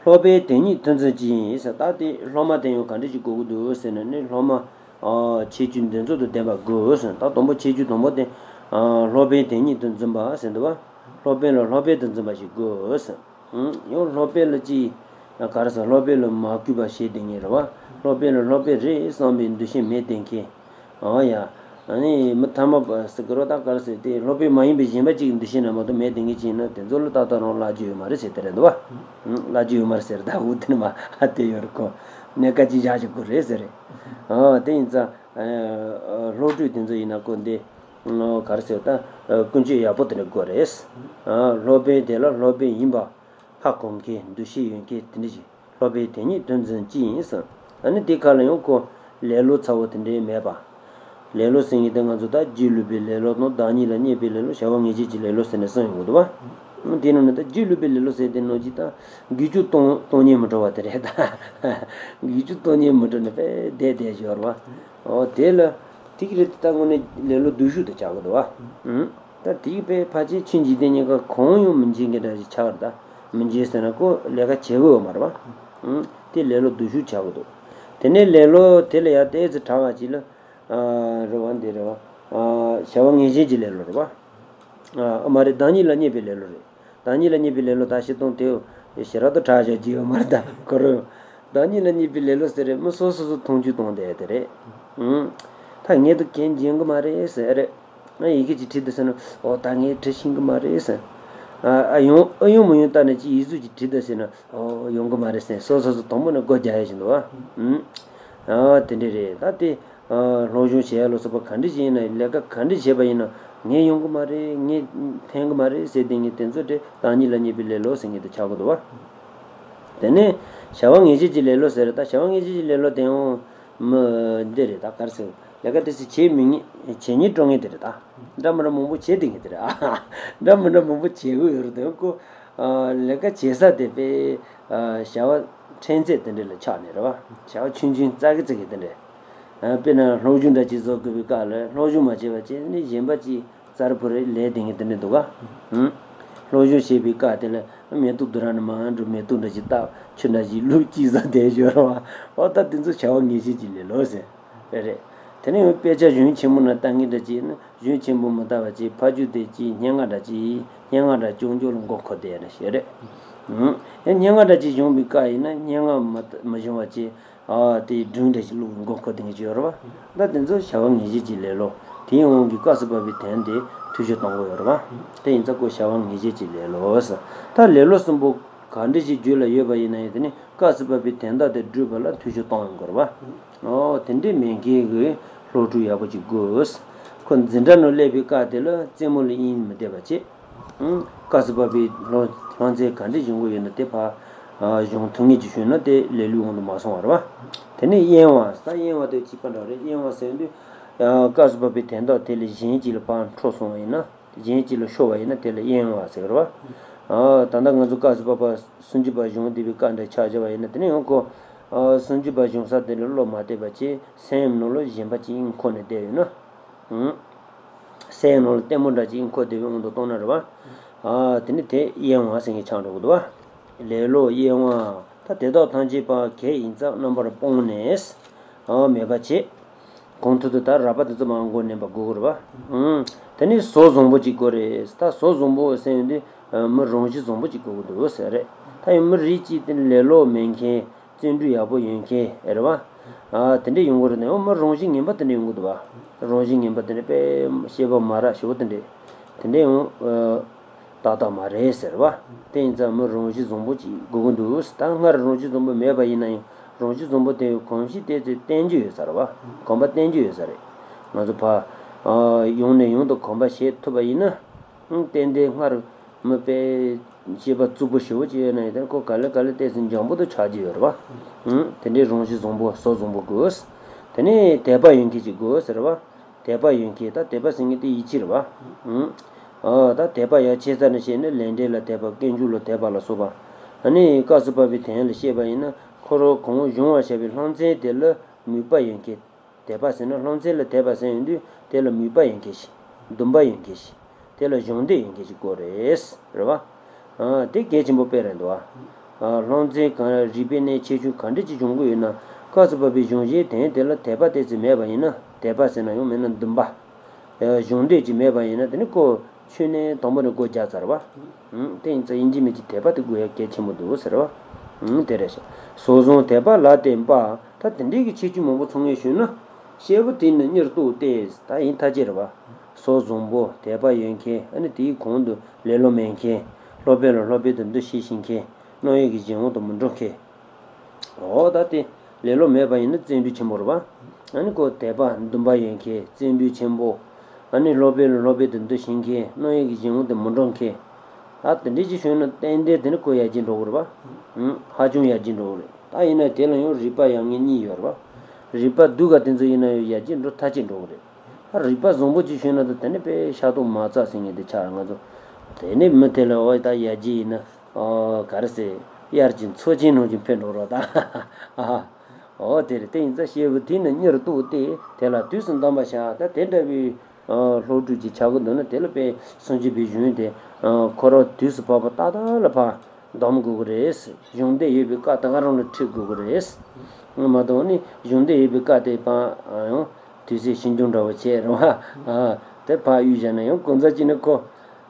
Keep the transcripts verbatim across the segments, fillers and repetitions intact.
སློབ་དཔོན་དོན་གཉིས་ཐོན་ཚུལ་ཅི་ཡིན་ཟེར། ད་དེ་སློབ་མ་དེ་ཡང་ག་འདྲ་ཞིག་དགོས་ཀྱི་འདུག་ཟེར་ན་ནི། སློབ་མ་ཨ་ཁྱད་ཆོས་འདི་ཚོ་དང་ལྡན་པ་དགོས་ཟེར། ད་དང་པོ་ཁྱད་ཆོས་དང་པོ་དེ་ཨ་སློབ་དཔོན་དོན་གཉིས་དུ་འཛིན་པ་ཟེར་འདུག་བ། སློབ་དཔོན་ལ་སློབ་དཔོན་དུ་འཛིན་པ་ཞིག་དགོས་ཟེར། ཨང་། ཡང་སློབ་དཔོན་ལ་ཅི་ག་རེ་ཟེར། སློབ་དཔོན་ལ་མ་གུས་པ་བྱེད་དེ་ངེས་རེད་བ། སློབ་དཔོན་ལ་སློབ་དཔོན་རེད་བསམ་པའི་འདུ་ཤེས་མེད་དེ་མཁན། ཨོ་ཡ། ཨ་ནི་མི་ཐ་མ་པ་ཟེར་གི་རོ། ད་ག་རེ་ཟེར། དེ་སློབ་དཔོན་མ་ཡིན་པའི་གཞན་པ་གཅིག་འདུ་ཤེས་ན་མ་གཏོགས་མེད་དེ་ངེས་ཅིག་ཡིན་ན། དེ་ཚོ་ལ་ད་ལྟ་རང་བརླག་རྒྱུ་ཡོད་མ་རེད་ཟེར་དེ་རེད་འདུག་བ། ཨང་། བརླག་རྒྱུ་ཡོད་མ་རེད་ཟེར། ད་འུ་དེ་ནི་མ་ཨ་དེ་ཡོད་རེད་ཁོ། གནད་འགག་ཅིག་བཞག་ཅིག་དགོས་རེད་ཟེར་རེད། ཨོ་དེ་ཡིན་ཙང་། ཨ་སློབ་ཕྲུག་དེ་ཚོ་ཡིན་ན་ཁོ་འདི་ག་རེ་ཟེར། ད་ཀུན་སྤྱོད་ཡག་པོ་དེ་འདྲ་དགོས་རེད། ཨ་སློབ་དཔོན་དེ་ལ་སློབ་དཔོན་ཡིན་པ་ཧ་གོ་མཁན། འདུ་ཤེས་ཡོད་མཁན་དེ་འདྲ་ཞིག་སློབ་དཔོན་དོན་གཉིས་དོན་འཛིན་ཅི་ཡིན་ཟེར། ཨ་ནི་དེ་ཁ་ལ་ཡང་ཁོ་ལེ་ལོ་ཚ་བོ་དེ་འདྲའི་མེད་པ། ལེ་ལོ་ཟེར་མཁན་དེ་ང་ཚོ་ད་རྒྱུད་བསླུས་པའི་ལེ་ལོ་དང་། བདག་ཉིད་ལ་བརྙས་པའི་ལེ་ལོ། བྱ་བ་ངེས་བྱེད་ཀྱི་ལེ་ལོ་ཟེར་ནས་གསུངས་ཡོང་གི་འདུག་བ། དེ་ནང་ནས་ད་རྒྱུད་བསླུས་པའི་ལེ་ལོ་ཟེར་དེ་ནང་གི་ད་དགེ་བཅུ་སྟོང་སྟོང་ཉིད་མི་འགྲོ་བ་དེ་རེད་ད། དགེ་བཅུ་སྟོང་ཉིད་མི་འགྲོ་ནས་དཔེ་བསྡད་བསྡད་ཡོད་རེད་བ། ཨོ་དེ་ལ་དེ་གི་རེད་དེ། ད་དངོས་གནས་ལེ་ལོ་སྡུག་ཤོས་དེ་ཆགས་ཀྱི་འདུག་བ། ད་དེའི་དཔེ་ཕལ་ཆེར་ཆོས་འཇིག་རྟེན་གཉིས་ཀ་གང་ཡང་མི་འཇིག་མཁན་འདྲ་ཞིག་ཆགས་རེད་ད། མི་འཇིག་ཟེར་ན་ཁོ་ལས་ཀ་བྱེད་དགོས་ཡོད་མ་རེད་བ། ཨང་། དེ་ལེ་ལོ་སྡུག་ཤོས་ཆགས་ཀྱི་འདུག་དེ་ནས་ལེ་ལོ་དེ་ལ་ཡར་ཏོག་ཙམ་དྲག་པ་ཅིག་ལ། ཨ་རེད་བ། འདི་རེད་བ། ཨ་བྱ་བ་ངེས་བྱེད་ཀྱི་ལེ་ལོ་རེད་བ། ཨ་མ་རེད། བདག་ཉིད་ལ་བརྙས་པའི་ལེ་ལོ་རེད། བདག་ཉིད་ལ་བརྙས་པའི་ལེ་ལོ་ད་བཤད་སྟངས་དེ་ཞེ་དྲག་ཏུ་དྲག་བཞག་རྒྱུ་ཡོད་མ་རེད་ད་ཁོ་རང་། བདག་ཉིད་ལ་བརྙས་པའི་ལེ་ལོ་ཟེར་རེད། མི་སོ་སོ་སོ་མཐོང་ཆུང་གཏོང་བསྡད་དེ་རེད། ཨང་། ད་ངས་ད་གན་འཇོན་གི་མ་རེད་ཟེར་རེད། ང་ཡི་གེ་ཅིག་བྲིས་འདུག་ཟེར་ན། ཨོ་ད་ངས་བྲི་ཤེས་གི་མ་རེད་ཟེར། ཨ་ཨ་ཡོང་ཨ་ཡོང་མི་ཡོང་ལྟ་ནས་ཅིག་ཡིག་གཟུགས་ཅིག་བྲིས་འདུག་ཟེར་ན། ཨོ་ཡོང་གི་མ་རེད་ཟེར། སོ་སོ་སོ་དང་པོ་ནས་སྒོ་རྒྱག་ཡ་བཞིན་འདུག་བ། ཨང་། ཨ་དེ་འདྲ་རེད། ད་དེ་ཨ་སློབ་སྦྱོང་བྱེད་ཡ་ལ་སོགས་པ་ག་འདྲ་ཞིག་ཡིན་ན། ལས་ཀ་ག་འདྲ་བྱས་པ་ཡིན་ན། ངས་ཡོང་གི་མ་རེད། ངས་ཕན་གི་མ་རེད་ཟེར་དེ་ངས་དེ་ཚོ་དེ་བདག་ཉིད་ལ་བརྙས་པའི་ལེ་ལོ་ཟེར་མཁན་དེ་ཆགས་ཀྱི་འདུག་བ། དེ་ནས་བྱ་བ་ངེས་བྱེད་ཀྱི་ལེ་ལོ་ཟེར། ད་བྱ་བ་ངེས་བྱེད་ཀྱི་ལེ་ལོ་དེ་ཡང་མི་འདི་རེད། ད་ག་རེ་ཟེར། ལས་ཀ་དེ་ཚོ་བྱེད་མི་ཉན། བྱེད་སྙིང་བྲོ་མཁན་དེ་རེད་ད། འདྲ་མི་འདྲ་མང་པོ་བྱེད་བསྡད་མཁན་དེ་རེད་ཨ། འདྲ་མི་འདྲ་མང་པོ་བྱེད་དགོས་ཡོད་རེད་དེ། ཁོ་ཨ་ལས་ཀ་བྱེད་ས་དེ་དཔེ་ཨ་བྱ་བ་ཕྲན་ཚེགས་དེ་འདྲ་ལ་ཆགས་ནས་རེད་བ། བྱ་བ་ཆུང་ཆུང་ཙག་གི་ཙག་གི་དེ་འདྲ། ཨ་དཔེར་ན་སློབ་སྦྱོང་འདྲ་ཅིག་བཟོ་དགོས་པའི་སྐབས་ལ། སློབ་སྦྱོང་མ་བྱས་པ་བྱས་ནས་གཞན་པ་ཅིག་རྩར་བུ་རེ་ལས་དེ་ངས་དེ་འདྲ་འདུག་ག་ཨུམ། སློབ་སྦྱོང་བྱེད་པའི་སྐབས་དེ་ལ་མེ་ཏོག་དུ་ར་ནས་མར་འགྲོ། མེ་ཏོག་འདྲ་ཅིག་བཏབ། ཆུ་འདྲ་ཅིག་བླུགས། ཅིག་བཟོ་བསྡད་ཡོད་རེད་བ། ཨོ་ད་དེ་ཚོ་བྱ་བ་ངེས་བྱེད་ཀྱི་ལེ་ལོ་ཟེར། རེད་རེད། དེ་ནས་ཡང་དཔེ་ཆ་གཞུང་ཆེན་མོ་ནང་ལྟ་མཁན་འདྲ་ཅིག་ནི། གཞུང་ཆེན་པོ་མི་ལྟ་བ་ཅིག་ཕ་རྒྱུད་དེ་ཅིག་སྙན་ངག་འདྲ་ཅིག་སྙན་ངག་འདྲ་ཅིག་ཅུང་ལ་མགོ་འཁོར་བསྡད་ཡ་འདྲ་ཞིག་རེད། ཨུམ། ཡང་སྙན་ངག་འདྲ་ཅིག་སྦྱོང་བའི་སྐབས་ཡིན་ན། སྙན་ངག་མ་མ་སྦྱོང་བ་ཅིག་ཨ་དེའི་སྒྲུང་འདྲ་ཞིག་བླུགས། མགོ་འཁོར་བསྡད་མཁན་ཅིག་ཡོད་རེད་བ། ད་དེ་ཚོ་བྱ་བ་ངེས་བྱེད་ཀྱི་ལེ་ལོ། དེའི་དབང་གིས་སྐབས་སུ་བབས་པའི་དོན་དེ་འཐུས་ཤོར་གཏོང་གི་ཡོད་རེད་བ། དེ་ཡིན་ཙང་ཁོ་བྱ་བ་ངེས་བྱེད་ཀྱི་ལེ་ལོ་ཟེར། ད་ལེ་ལོ་གསུམ་པོ་ག་འདྲ་ཞིག་རྒྱུད་ལ་ཡོད་པ་ཡིན་ན་ཡང་། དེ་ནི་སྐབས་སུ་བབས་པའི་དོན་དག་དེ་སྒྲུབ་པ་ལ་འཐུས་ཤོར་གཏོང་ཡོང་གི་རེད་བ། ཨོ་དེ་འདྲའི་མེད་མཁན་གྱི་སློབ་ཕྲུག་ཡག་པོ་ཅིག་དགོས། ཁོ་འཛིན་གྲྭ་ནང་སླེབས་པའི་སྐབས་དེ་ལ་རྩེད་མོ་ལ་དབྱིངས་མི་བསྡད་པ་བྱེད། ཨང་། སྐབས་སུ་བབས་པའི་སློབ་སློབ་ཚན་ག་འདྲ་སྦྱོང་གི་ཡོད་ན་དེ་ཕར་ཨ་སྦྱོང་ཐུབ་ངེས་ཀྱི་ཤོད་ན་དེ་ལེ་ལོའི་དབང་དུ་མ་སོང་བ་རེད་བ། དེ་ནས་གཡེང་བ། ད་གཡེང་བ་དེ་གཅིག་པ་འདྲ་རེད། གཡེང་བ་ཟེར་དུས་ཨ་སྐབས་སུ་བབས་པའི་དོན་དག་དེ་ལས་གཞན་གཅིག་ལ་ཕར་འཕྲོ་སོང་བ་ཡིན་ན། གཞན་གཅིག་ལ་ཤོར་བ་ཡིན་ན་དེ་ལ་གཡེང་བ་ཟེར་གི་རེད་བ། ཨ་ད་ལྟ་ང་ཚོ་སྐབས་སུ་བབས་པ་སུམ་ཅུ་པ་སྦྱོང་བསྡད་པའི་སྐབས་འདྲ་ཆགས་བྱས་པ་ཡིན་ན། དེ་ནས་ཡང་ཁོ་ཨ་སུམ་ཅུ་པ་སྦྱོང་ས་དེ་ལ་བློ་མ་གཏད་པ་བྱས། སེམས་ནང་ལ་གཞན་པ་གཅིག་དབྱིངས་འཁོར་ནས་བསྡད་ཡོད་ན། ཨང་། སེམས་ནང་ལ་ལྟད་མོ་འདྲ་ཅིག་འཁོར་བསྡད་པའི་དབང་དུ་གཏོང་ན་རེད་བ། ཨ་དེ་ནི་དེ་གཡེང་བ་ཟེར་མཁན་ཆགས་འགྲོ་གི་འདུག་བ། ལེ་ལོ། གཡེང་བ། ད་དེ་དག་ཐམས་ཅད་པ་གལ་ཡིན་ཙང་རྣམ་པར་སྤངས་ནས། ཨ་མེད་པ་བྱེད། གང་ཐུབ་ཐུབ་ད་རགས་པ་དེ་ཚོ་མར་མགོ་མནན་པ་དགོས་ཀྱི་རེད་བ། ཨང་། དེ་ནི་བཟོ་བཟང་པོ་ཅིག་དགོས་རེད། ད་བཟོ་བཟང་པོ་ཟེར་ཡོང་དུས་ཨ་མི་རང་བཞིན་བཟང་པོ་ཅིག་དགོས་ཀྱི་འདུག་ཟེར་རེད། ད་ཡང་མི་རིགས་གཅིག་དེ་ནི་ལེ་ལོ་མེད་མཁན། བརྩོན་འགྲུས་ཡག་པོ་ཡོད་མཁན་རེད་བ། ཨ་དེ་འདྲས་ཡོང་གི་རེད་ནས། འོ་མི་རང་བཞིན་ངན་པ་དེ་འདྲས་ཡོང་གི་འདུག་བ། རང་བཞིན་ངན་པ་དེ་འདྲས་དཔེ་སྐྱེས་པ་མ་རབས་ཞེ་པོ་དེ་འདྲས། དེ་འདྲས་ཡང་ཨ་ཏག་ཏག་མ་རེད་ཟེར་བ། དེ་ཡིན་ཙང་མི་རང་བཞིན་བཟང་པོ་ཅིག་དགོས་ཀྱི་འདུག་ད་སྔར་རང་བཞིན་བཟང་པོ་མེད་པ་ཡིན་ན་ཡང་། རང་བཞིན་བཟང་པོ་དེ་གོམས་གཤིས་དེ་ཚོས་བསྟན་རྒྱུ་ཡོད་ས་རེད་བ། གོམས་པ་བསྟན་རྒྱུ་ཡོད་ས་རེད། ང་ཚོ་ཕ་ཨ་ཡོང་ནས་ཡོང་དུ་གོམས་པ་བྱེད་ཐུབ་པ་ཡིན་ན། ཨང་། ཏན་ཏན་སྔར་མི་དཔེ་སྐྱེས་པ་རྩུབ་པོ་ཞེ་པོ་ཅིག་ཡོད་ན་ཡང་། དེ་ཁོ་ག་ལེ་ག་ལེ་ཏོག་ཙམ་འཇམ་པོ་དུ་ཆགས་ཀྱི་ཡོད་རེད་བ། ཨང་། དེ་འདྲའི་རང་བཞིན་བཟང་པོ་བཟོ་བཟང་པོ་དགོས། དེ་ནས་དད་པ་ཡོད་མཁན་ཅིག་དགོས་ཟེར་བ། དད་པ་ཡོད་མཁན། ད་དད་པ་ཟེར་མཁན་དེ་ཡིད་ཆེས་རེད་བ། ཨང་། ཨ་ད་དད་པ་ཡ་ཆེ་ས་ནས་བཤད་ན་ལས་འབྲས་ལ་དད་པ། དཀོན་མཆོག་ལ་དད་པ་ལ་སོགས་པ། ཨ་ནི་སྐབས་སུ་བབས་པའི་དོན་ལ་བཤད་པ་ཡིན་ན། ཁོ་རང་གོང་འོག་སྦྱོང་བར་བྱ་བའི་སློབ་ཚན་དེ་ལ་མོས་པ་ཡོད་མཁན། དད་པ་ཟེར་ན་སློབ་ཚན་ལ་དད་པ་ཟེར་ཡོང་དུས་དེ་ལ་མོས་པ་ཡོད་མཁན་ཞིག་འདུན་པ་ཡོད་མཁན་ཞིག་དེ་ལ་སྦྱོང་འདོད་ཡོད་མཁན་ཞིག་དགོས་རེད། རེད་བ། ཨ་དེ་གལ་ཆེན་པོ་དཔེ་རེད་འདུག་བ། ལྷང་ཚེ་གང་རིག་པའི་གནས་ཆེ་ཆུང་ག་འདྲ་ཅིག་འབྱུང་གི་ཡོད་ན། སྐབས་སུ་བབ་པའི་གཞུང་བཞིའི་དོན་དེ་ལ་དད་པ་ཏོག་ཙམ་མེད་པ་ཡིན་ན། དད་པ་ཟེར་ན་ཡང་མིན་ན་འདུན་པ། གཞུང་དོན་ཅིག་མེད་པ་ཡིན་ན་དེ་ནི་ཁོ་ཆོས་ནི་དང་པོ་ནས་སྒོ་རྒྱག་ཚར་བ། དེ་ཡིན་ཙང་ཡིན་གཅིག་མིན་གཅིག་དད་པ་དེ་དགོས་ཡ་གལ་ཆེན་པོ་འདུག་ཟེར་བ། དེ་རེད་ཤག་སོགས་བཟུང་དད་པ་ལ་བརྟེན་པ། ད་དེ་འདྲའི་གི་ཁྱད་ཆོས་མང་པོ་ཚང་ངེ་ཞུས་ན། བཤད་པ་དེ་ནི་གཉེར་གཏོགས་ཏེ། ད་ཡིན་ཐ་ཆད་རེད་བ། སོགས་བཟང་པོ་དད་པ་ཡོད་མཁན། ཨ་ནི་དེའི་གོང་དུ་ལེ་ལོ་མེད་མཁན། སློབ་དཔོན་ལ་སློབ་དཔོན་དུ་འདུ་ཤེས་བཞེས་མཁན། རྣམ་གཡེང་གི་གཞན་དབང་དུ་མི་འགྲོ་མཁན། འོ་ད་དེ་ལེ་ལོ་མེད་པ་ཡིན་ན་བརྩོན་འགྲུས་ཆེན་པོ་རེད་བ། ཨ་ནི་ཁོ་དད་པ་འདུན་པ་ཡོད་མཁན་བརྩོན་འགྲུས་ཆེན་པོ། ཨ་ནི་སློབ་དཔོན་ལ་སློབ་དཔོན་དུ་འདུ་ཤེས་མཁན། རྣམ་གཡེང་གི་གཞན་དབང་དུ་མི་འགྲོ་མཁན། ད་དེ་འདྲ་ཅིག་བྱུང་ན་ཏན་ཏན་དེ་ནི་ཁོ་ཡར་རྒྱས་འགྲོ་གི་རེད་བ། ཧ་ཅང་ཡར་རྒྱས་འགྲོ་གི་རེད། ད་ཡིན་ན་དེ་ལ་ཡང་རིགས་པ་ཡག་ངན་གཉིས་ཡོད་རེད་བ། རིགས་པ་སྡུག་ག་དེ་ཚོ་ཡིན་ན་ཡང་ཡར་རྒྱས་འགྲོ་ཐ་ཆད་འགྲོ་གི་རེད། ད་རིགས་པ་བཟང་པོ་ཅིག་བྱུང་ན་ད་དེ་ནི་དཔེ་ཤ་སྟག་མ་རྩ་ཟེར་མཁན་དེ་ཆགས་ང་ཚོ། དེ་ནི་མི་དེ་ལ་འོ་ད་ཡར་རྒྱས་ཡིན་ན། ཨོ་ག་རེ་ཟེར། དབྱར་གྱི་མཚོ་ཆེན་ནང་བཞིན་འཕེལ་འགྲོ་རོགས་ད། ཨ། འོ་དེ་རེད། དེ་ཡིན་ཙང་བཤད་པ་དེ་ནི་གཉེར་གཏོགས་ཏེ། དེ་ལ་དུས་སུ་བདམས་པར་བྱ། ད་དེ་འདྲ་བའི་ཨ་སློབ་ཕྲུག་ཅིག་ཆགས་ཀྱི་འདུག་ན་དེ་ལ་དཔེ་སངས་རྒྱས་པའི་གཞུང་དེ་ཨ་ཁོ་རང་དུས་སུ་བབ་པ་ཏག་ཏག་ལ་ཕར་བདམས་དགོས་ཀྱི་རེད། གཞུང་དེ་ཡོད་པའི་བཀའ་དེ་ག་རང་ལ་ཁྲིད་དགོས་ཀྱི་རེད། མ་གཏོགས་ནི་གཞུང་དེ་ཡོད་པའི་བཀའ་དེ་ཕར་ཡང་དུས་ཚོད་ཕྱིན་ཅུང་འདྲ་བོ་བྱས་རེད་བ། ཨ་དེ་ཕར་གཡུག་བཞག་ན་ཡང་གང་ཟག་ཅིག་ནི་ཁོ་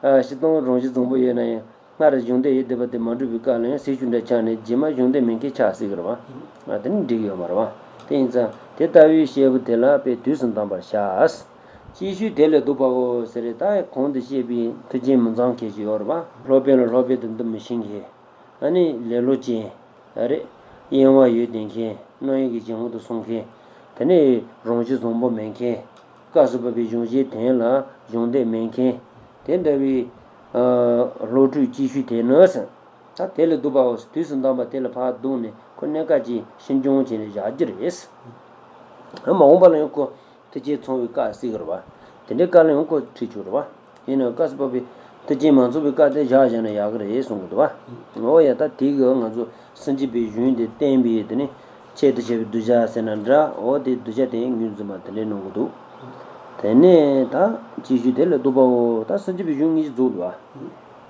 ཨ་སྤྱིར་བཏང་རང་གཤིས་བཟང་པོ་ཡོད་ན་ཡང་། སྔར་གཞུང་དེ་ཡི་སྡིག་པ་དེ་མ་འགྲུབ་པའི་སྐབས་ལ་ཡང་སྲིད་ཞུ་འདྲ་ཆགས་ནས་རྗེས་མ་གཞུང་དེ་མེད་མཁན་ཆགས་སྲིད་ཀྱི་རེད་བ། ཨ་དེ་ནི་འགྲིག་ཡོད་མ་རེད་བ། དེ་ཡིན་ཙང་དེ་ལྟ་བུའི་བཤད་པ་དེ་ལ་དཔེ་དུས་སུ་བདམས་པར་བྱ། ཅིག་ཤོས་དེ་ལས་ལྡོག་པའོ་ཟེར་རེད། ད་གོང་དུ་བཤད་པའི་མཐུན་རྐྱེན་མི་འཛོམས་མཁན་ཞིག་ཡོད་རེད་བ། སློབ་དཔོན་ལ་སློབ་དཔོན་དུ་འདུ་མི་ཤེས་མཁན། ཨ་ནི་ལེ་ལོ་ཅན། ཨ་རེད། གཡེང་བ་ཡོད་བསྡད་མཁན། རྣམ་གཡེང་གི་གཞན་དབང་དུ་སོང་མཁན། དེ་ནས་རང་གཤིས་བཟང་པོ་མེད་མཁན། སྐབས་སུ་བབ་པའི་གཞུང་བཞིའི་དོན་ལ་གཞུང་དེ་མེད་མཁན། དེ་འདྲ་བའི་ཨ་སློབ་ཕྲུག་ཅིག་ཤོས་དེ་ནི་ཟེར། ད་དེ་ལས་ལྡོག་པའོ། དུས་སུ་བདམས་པ་དེ་ལ་ཕར་བསྡུས་ནས་ཁོ་གནས་སྐབས་ཀྱི་ཕྱིར་འགྱངས་བྱས་ནས་བཞག་རྒྱུ་རེད། ཨ་མ་འོངས་པ་ལ་ཡང་ཁོ་མཐུན་རྐྱེན་ཚང་བའི་སྐབས་སྲིད་ཀྱི་རེད་བ། དེ་འདྲའི་སྐབས་ལ་ཡང་ཁོ་ཁྲིད་ཆོག་རེད་བ། ཡིན་ནའང་སྐབས་སུ་བབ་པའི་མཐུན་རྐྱེན་མ་ཚང་བའི་སྐབས་དེ་བཞག་བཞག་ན་ཡག་གི་རེད་གསུང་གི་འདུག་བ། འོ་ཡ། ད་དེ་གི་ང་ཚོ་སངས་རྒྱས་པའི་གཞུང་དེ་བསྟན་པའི་དེ་ནི་ཆེད་དུ་བྱས་པའི་གདུལ་བྱ་ཟེར་ན་འདྲ། འོ་དེ་གདུལ་བྱ་དེ་ངོས་འཛིན་པ་དེ་འདྲའི་གནང་གི་འདུག་དེ་ནས་ད་ཅིག་ཤོས་དེ་ལས་ལྡོག་པའོ། ད་སངས་རྒྱས་པའི་གཞུང་དངོས་གཞི་རྫོགས་འདུག་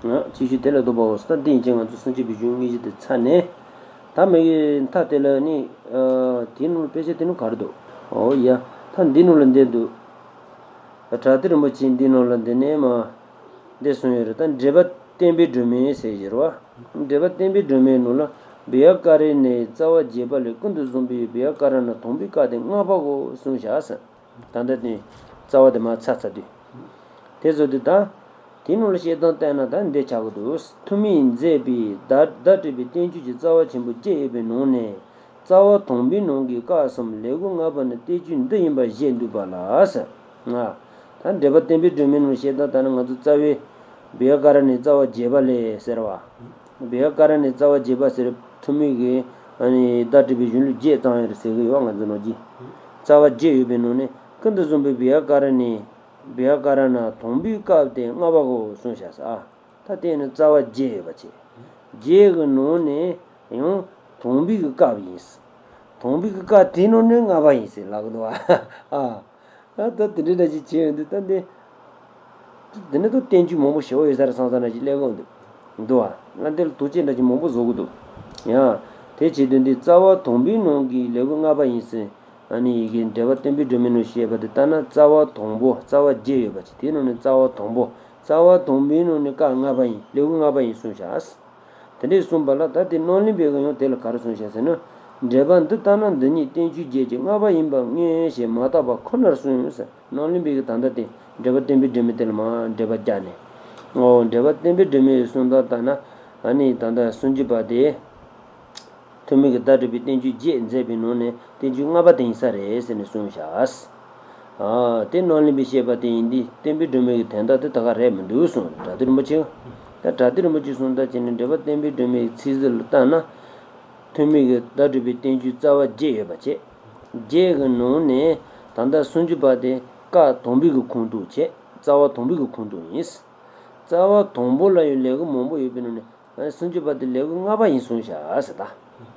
བ། ཅིག་ཤོས་དེ་ལས་ལྡོག་པའོ། ད་འདི་ཡིན་ཅིང་ང་ཚོ་སངས་རྒྱས་པའི་གཞུང་དངོས་གཞི་དེ་ཚར་ནས། ད་མི་གི་མཐའ་དེ་ལ་ནི་ཨ་དེའི་ནང་ལ་དཔེ་ཆ་དེ་ནང་ག་རེ་འདུག་འོ་ཡ། ད་འདི་ནང་ལ་འདི་འདུག་བྲ་ཏི་རིན་པོ་ཆེ་འདི་ནང་ལ་འདི་ནས་མ་འདི་གསུངས་ཡོད་རེད། ད་འགྲེལ་པ་བསྟན་པའི་སྒྲོན་མེ་ཟེར་གྱི་རེད་བ། འགྲེལ་པ་བསྟན་པའི་སྒྲོན་མེའི་ནང་ལ་བི་ཡ་ཀ་ར་ཎའི་རྩ་བ་རྒྱས་པ་ལས། ཀུན་ཏུ་བཟུང་བའི་བི་ཡ་ཀ་ར་ཎ་དང་པོའི་སྐབས་དེ་བསྔགས་པའོ་གསུངས་བཞག་ཟེར། ད་ལྟ་དེ་རྩ་བ་དེ་མར་ཚར་ཚར་དུས། དེ་ཚོ་དེ་ད། དེའི་ནང་ལ་བཤད་སྟངས་བལྟས་ན་ད་འདི་ཆགས་ཀྱི་འདུག་ཐུ་མིས་མཛད་པའི་བརྡ་བརྡ་སྤྲོད་པའི་བསྟན་བཅོས་ཀྱི་རྩ་བ་ཆེན་པོ་བརྒྱད་ཡོད་པའི་ནང་ནས། རྩ་བ་དང་པོའི་ནང་གི་སྐབས་གསུམ་ལེའུ་ལྔ་པ་ནི་བསྟན་བཅོས་འདི་ཡིན་པར་བཞེད་འདུག་པ་ལ་ཟེར། ང་། ད་འགྲེལ་པ་བསྟན་པའི་སྒྲོན་མེའི་ནང་བཤད་སྟངས་ལྟར་ན་ང་ཚོ་རྩ་བའི་བི་ཡ་ཀ་ར་ཎའི་རྩ་བ་རྒྱས་པ་ལས་ཟེར་བ། བི་ཡ་ཀ་ར་ཎའི་རྩ་བ་རྒྱས་པ་ཟེར་ཐུ་མི་གི་ཨ་ནི་བརྡ་སྤྲོད་པའི་གཞུང་ལུགས་བརྒྱད་ཙམ་ཡོད་རེད་ཟེར་གི་ཡོད་ང་ཚོ་ནང་གི། རྩ་བ་བརྒྱད་ཡོད་པའི་ནང་ནས་ཀུན་ཏུ་བཟུང་བའི་བི་ཡ་ཀ་ར་ཎའི་བི་ཡ་ཀ་ར་ཎ་དང་པོའི་སྐབས་དེ་བསྔགས་པའོ་གསུངས་བཞག་ཟེར་ཨ། ད་དེ་ནི་རྩ་བ་བརྒྱད་ཡོད་པ་བྱས། བརྒྱད་ཀྱི་ནང་ནས་ཡང་དང་པོའི་གི་སྐབས་ཡིན། དང་པོའི་གི་སྐབས་དེའི་ནང་ནས་བསྔགས་པ་ཡིན་ཟེར་ལབ་གི་འདུག་བ། ཨ། ད་ད་དེ་འདྲའི་འདྲ་ཞིག་བྱས་ཡོང་དུས་ད་འདི། དེ་ནི་ད་བསྟན་བཅོས་མང་པོ་ཞེ་པོ་ཡོད་ས་རེད་བསམ་བསམ་འདྲ་ཞིག་སླེབས་ཀྱི་འདུག་འདུག་བ། ང་འདི་ལ་ཐུགས་རྗེ་འདྲ་ཞིག་མང་པོ་བཟོ་གི་འདུག་ཡང་། དེ་བྱེད་དུས་འདི་རྩ་བ་དང་པོའི་ནང་གི་ལེའུ་ལྔ་པ་ཡིན་ཟེར། ཨ་ནི་ཡི་གེ་འགྲེལ་པ་བསྟན་པའི་སྒྲོན་མེའི་ནང་བཤད་པ་དེ་ལྟར་ན་རྩ་བ་དང་པོ་རྩ་བ་བརྒྱད་ཡོད་པ་ཅིག་དེའི་ནང་ནས་རྩ་བ་དང་པོ་རྩ་བ་དང་པོའི་ནང་ནས་སྐབས་ལྔ་པ་ཡིན་ལེའུ་ལྔ་པ་ཡིན་གསུངས་བཞག་དེ་འདྲས་གསུངས་པ་ལ་ད་དེ་རྣམ་གླིང་པའི་གི་ཡང་དེ་ལ་ག་རེ་གསུངས་བཞག་ཟེར་ན། འགྲེལ་པ་འདི་ལྟར་ན་འདི་ཉིད་བསྟན་བཅོས་བརྒྱད་ཀྱི་ལྔ་པ་ཡིན་པ་མངོན་ཞེས་མ་བརྟགས་པ་ཁོ་ནར་གསུངས་ཟེར། རྣམ་གླིང་པའི་གི་ད་ལྟ་དེ་འགྲེལ་པ་བསྟན་པའི་སྒྲོན་མེ་དེ་ལ་མར་འགྲེལ་པ་བརྒྱབ་ནས། ཨོ་འགྲེལ་པ་བསྟན་པའི་སྒྲོན་མེ་གསུངས་སྟངས་ལྟར་ན། ཨ་ནི་ད་ལྟ་སུམ་ཅུ་པ་དེ། ཐུ་མི་གི་བརྡ་སྤྲོད་པའི་བསྟན་བཅོས་བརྒྱད་མཛད་པའི་ནང་ནས་བསྟན་བཅོས་ལྔ་པ་དེ་ཡིན་ས་རེད་ཟེར་ནས་གསུངས་བཞག་ཨ། དེ་རྣམ་གླིང་པས་བཤད་པ་དེ་ཡིན་དུས་བསྟན་པའི་སྒྲོན་མེ་གི་དོན་དག་དེ་ད་ག་རེད་མི་འདུག་གསུངས། བྲ་ཏི་རིན་པོ་ཆེ། ད་བྲ་ཏི་རིན་པོ་ཆེ་གསུངས་དག་བྱས་ནས་འགྲེལ་པ་བསྟན་པའི་སྒྲོན་མེ་གི་ཚིག་ཟུར་ལ་བལྟས་ན། ཐུ་མི་གི་བརྡ་སྤྲོད་པའི་བསྟན་བཅོས་རྩ་བ་བརྒྱད་ཡོད་པ་བྱས། བརྒྱད་ཀྱི་ནང་ནས་ད་ལྟ་སུམ་ཅུ་པ་དེ་སྐབས་དང་པོའི་གི་ཁོངས་གཏོགས་བྱས། རྩ་བ་དང་པོའི་གི་ཁོངས་གཏོགས་ཡིན། རྩ་བ་དང་པོ་ལ་ཡང་ལེའུ་མང་པོ་ཡོད་པའི་ནང་ནས། སུམ་ཅུ་པ་དེ་ལེའུ་ལྔ་པ་ཡིན་གསུངས་བཞག་ཟེར་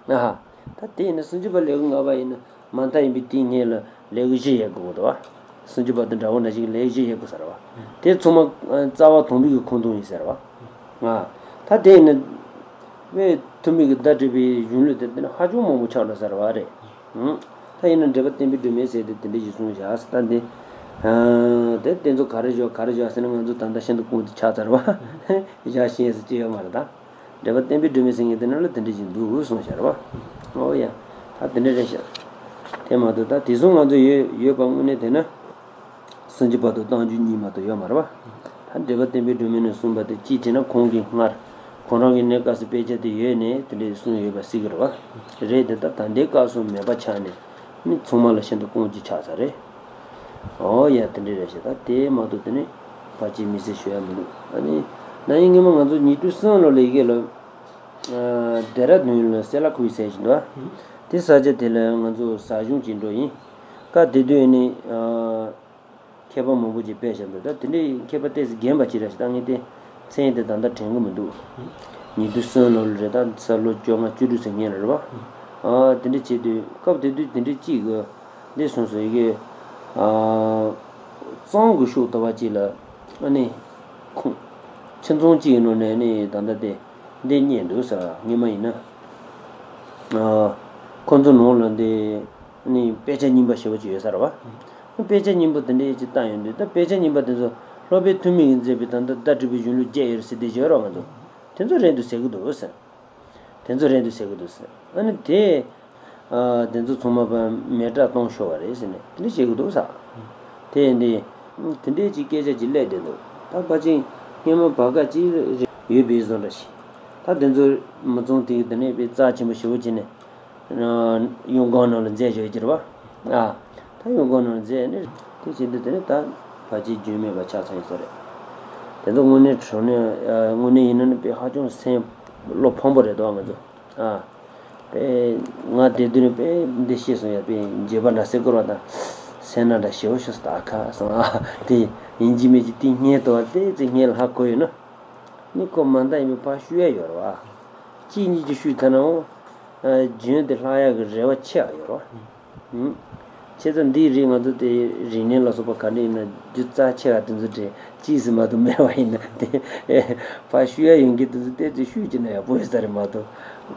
ད། ཨ་ཧ། ད་དེ་ཡིན་ན་སུམ་ཅུ་པ་ལེའུ་ལྔ་པ་ཡིན་ན་མ་མཐའ་ཡིན་པའི་དེའི་སྔོན་ལ་ལེའུ་བཞི་ཡོད་དགོས་འདུག་བ། སུམ་ཅུ་པ་དེ་འདྲ་བོ་འདྲ་ཞིག་ལེའུ་བཞི་ཡོད་དགོས་ཟེར་བ། དེ་ཚང་མ་རྩ་བ་དང་པོའི་གི་ཁོངས་གཏོགས་ཡིན་ཟེར་བ། ཨ། ད་དེ་ཡིན་ན། པའི་ཐུ་མི་གི་བརྡ་སྤྲད་པའི་གཞུང་ལུགས་དེ་དེ་ནི་ཧ་ཅང་མང་པོ་ཆགས་འགྲོ་ས་རེད་བ་རེད། ཧུམ། ད་ཡིན་ན་འགྲེལ་པ་བསྟན་པའི་སྒྲོན་མེ་ཟེར་དེ་དེ་འདྲ་ཞིག་གསུངས་བཞག་ཟེར། ད་འདི། ཨ། དེ་དེ་ཚོ་ག་རེ་བཞག་ག་རེ་བཞག་ཟེར་ན་ང་ཚོ་ད་ལྟ་ཤིན་ཏུ་ཁུངས་དེ་ཆགས་ཚར་བ། བཞག་ཤེས་ཟེར་ཅི་ཡོད་མ་རེད་ད། འགྲེལ་པ་བསྟན་པའི་སྒྲོན་མེ་ཟེར་མཁན་དེ་ནང་ལ་དེ་འདྲ་ཞིག་འདུག་གསུངས་བཞག་རེད་བ། ཨོ་ཡ། ད་དེ་འདྲ་རེད་ཤག་དེ་མ་གཏོགས་ད་དེ་གསུམ་ང་ཚོ་ཡོད་ཡོད་པ་དངོས་གནས་དེ་ན། སུམ་ཅུ་པ་དང་རྟགས་འཇུག་གཉིས་མ་གཏོགས་ཡོད་མ་རེད་བ། ད་འགྲེལ་པ་བསྟན་པའི་སྒྲོན་མེ་ནས་གསུངས་པ་དེ་གཅིག་བྱས་ན་ཁོང་གིས་སྔར་ཁོང་རང་གི་གནས་སྐབས་སུ་དཔེ་ཆ་དེ་ཡོད་ནས་དེ་འདྲས་གསུངས་ཡོད་པ་སྲིད་ཀྱི་རེད་བ། རེད་དེ་ད་ད་ལྟའི་སྐབས་སུ་མེད་པ་ཆགས་ནས་ནི་ཚང་མ་ལ་ཤིན་ཏུ་དཀོན་ཅིག་ཆགས་ཚར་རེད། ཨོ་ཡ་དེ་འདྲས་རེད་ཤག་ད་དེ་མ་གཏོགས་དེ་ནི་ཕལ་ཆེར་དམིགས་བསལ་ཞུ་ཡ་མི་འདུག་ཨ་ནི་ན་ཡིན་ངེས་མ་ང་ཚོ་ཉིས་སྟོང་གསུམ་ལོ་ལ་ཡི་གེ་ལ་ཨ་ལྡེ་ར་ལྡུན་ལ་སེ་ལ་ཁུའི་ཟེར་བཞིན་འདུག་ཨ། དེ་ས་ཆ་དེ་ལ་ང་ཚོ་ཟ་ཞུང་ཅིག་འགྲོ་ཡིན། སྐབས་དེ་དུས་ནི་ཨ། མཁས་པ་མང་པོ་ཅིག་ཕེབས་བཞག་འདུག་ད་དེ་འདྲའི་མཁས་པ་ཏོག་ཙམ་རྒན་པ་ཅིག་རེད་ཤག་ད་ངས་དེ་མཚན་དེ་ད་ལྟ་དྲན་གི་མི་འདུག་ཉིས་སྟོང་གསུམ་ལོ་ལ་རེད། ད་ས་ལོ་བཅོ་ལྔ་བཅུ་དྲུག་ཙམ་སྔོན་ལ་རེད་བ། ཨ་དེ་འདྲ་བྱས་དུས་སྐབས་དེ་དུས་དེ་འདྲའི་གཅིག་གི་འདི་སོང་སོང་ཡི་གེ་ཨ་གཙང་གི་ཤུགས་ལྟ་བ་ཅིག་ལ་ཨ་ནི་ཁོང་ཁྱིམ་ཚང་གཅིག་གི་ནང་ནས་ནི་ད་ལྟ་དེ་འདི་རྙེད་འདུག་ས། སྔོན་མ་ཡིན་ན་ཨ་ཁོང་ཚོ་ནང་ལ་འདི་ནི་དཔེ་ཆ་རྙིང་པ་ཞེ་པོ་ཅིག་ཡོད་ས་རེད་བ། དཔེ་ཆ་རྙིང་པ་དེ་འདྲའི་ཅིག་བཏང་ཡོང་དུས་ད་དཔེ་ཆ་རྙིང་པ་དེ་ཚོ་སློབ་དཔོན་ཐུ་མི་གིས་མཛད་པའི་ད་ལྟ་བརྡ་སྤྲོད་པའི་གཞུང་ལུགས་བརྒྱད་ཡོད་རེད་ཟེར་དེ་བརྗོད་རོགས་ང་ཚོ། དེ་ཚོ་རན་འདུག་ཟེར་གི་འདུག་ཟེར། དེ་ཚོ་རན་འདུག་ཟེར་གི་འདུག་ཟེར། ཨ་ནི་དེ། ཨ་དེ་ཚོ་ཚང་མ་ཕར་མེ་སྲེག་གཏོང་ཤོར་བ་རེད་ཟེར་ནས་དེ་འདྲ་བཤད་གི་འདུག་ཟེར། དེ་ཡིན་དུས། དེ་འདྲའི་ཅིག་སྐད་ཆ་ཅིག་སླེབས་བསྡད་འདུག་ད་ཕལ་ཆེར་སྔོན་མ་བར་སྐབས་ཅིག་ཡོད་པའི་བཟོ་འདྲ་ཞིག་ད་དེ་ཚོ་མི་ཚང་དེ་གིས་དེ་ནས་དཔེ་རྩ་ཆེན་པོ་ཞེ་པོ་བྱས་ནས། ཡོང་སྒང་ནང་ལ་མཛད་བྱ་ཡོད་ཀྱི་རེད་བ། ཨ། ད་ཡོང་སྒང་ནང་ལ་མཛད་ནས་དེ་བྱེད་དུས་དེ་ནས་ད་ཕལ་ཆེར་རྒྱུས་མེད་པ་ཆགས་ཚར་ཡིན་ས་རེད། དེ་ཚོ་དངོས་གནས་དྲང་གནས་དངོས་གནས་ཡིན་ན་ནི་དཔེ་ཧ་ཅང་སེམས་བློ་ཕམ་པོ་རེད་དོ་ང་ཚོ། ཨ། དཔེ་ང་དེ་དུས་ནས་དཔེ་འདི་ཤེས་སོང་ཡ། དཔེ་འགྱོད་པ་འདྲ་སེ་སྐོར་བ་དང་སེམས་ནང་འདྲ་ཞེ་པོ་ཞིག་སྟག་ཁ་སོང་ཨ། དེ་ཡིན་གཅིག་མིན་གཅིག་དེ་སྔོན་དུ་བ་དེ་ཚེ་སྔོན་ལ་ཧ་གོ་ཡོད་ན། ནི་ཁོ་མ་མཐའ་ཡིན་པའི་ཕར་བཤུ་ཡ་ཡོད་རེད་བ། གཅིག་གཉིས་ཀྱིས་བཤུས་ཐལ་ནའང་། རྒྱུན་དེ་ལྷག་ཡག་གི་རེ་བ་ཆེ་བ་ཡོད་རེད་བ། བྱས་ཙང་འདིའི་རིགས་ང་ཚོ་དེ་རིག་གནས་ལ་སོགས་པ་ག་འདྲ་ཡིན་ན་རྒྱུ་རྩ་ཆེ་བ་དེ་ཚོ་དེ་གཅིག་ཙམ་མ་གཏོགས་མེད་པ་ཡིན་ན་དེ་ཕར་བཤུ་ཡ་ཡོང་གི་དེ་ཚོ་ཏོག་ཙམ་བཤུས་ཀྱི་ན་ཡག་པོ་ཡོད་ས་རེད་མ་གཏོགས་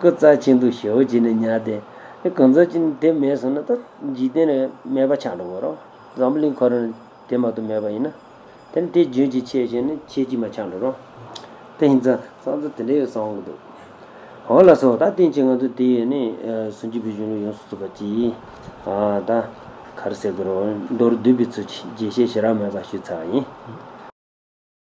ཁོ་རྩ་ཆེ་འདུག་ཞེ་པོ་བྱས་ནས་ཉར་ཏེ་གང་ཟག་གཅིག་ནི་དེ་མེད་སོང་ན་ད་འཇིག་རྟེན་ལ་མེད་པ་ཆགས་འགྲོ་གི་རེད། འཛམ་བུ་གླིང་ཁོ་རང་དེ་མ་གཏོགས་མེད་པ་ཡིན་ན། དེ་ནི་དེ་རྒྱུན་གྱི་ཆེད་བྱས་ནས་ཆེད་ཀྱིས་མ་ཆགས་འགྲོ་རོགས། དེ་ཡིན་ཙང་བསམ་ཚུལ་དེ་འདྲ་ཡོད་བསམ་གི་འདུག་འོ་ལགས་སོ། ད་བསྟན་ཆེན་ང་ཚོ་དེ་ཡིན་ནི་སུམ་ཅུ་པའི་གཞུང་ལུགས་ཡོངས་སུ་རྫོགས་པ་ཅིག་ཨ་ད་ག་རེ་ཟེར་དགོས་རེད། མདོར་བསྡུས་པའི་ཚུལ་གྱིས་རྒྱས་བཤད་ཞེ་དྲག་མེད་པ་ཞུས་ཚར་བ་ཡིན།